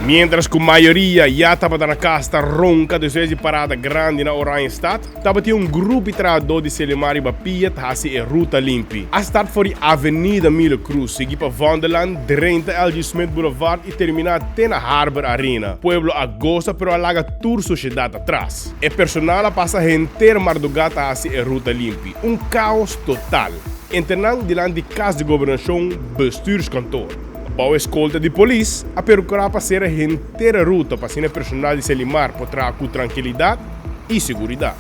Mientras cu mayoria ya tabata na cas ta ronca despues di parada grandi na Oranjestad, tabatin un grupo di trahador di Selimar riba pia ta haci e ruta limpi. A start for di Avenida Milo Cruz, sigui pa Vondellaan, drenta LG Smith Boulevard y termina te na Harbor Arena. Pueblo a goza pero a laga tur sushedad atras. E personal a pasa henter marduga ta haci e ruta limpi. Un caos total. Entre nan dilanti Cas di Gobernacion, Bestuurskantoor. Bou escolta di polis, a percura pa cera henter e ruta pa asina personal di Selimar por traha cu trankilidad y seguridad.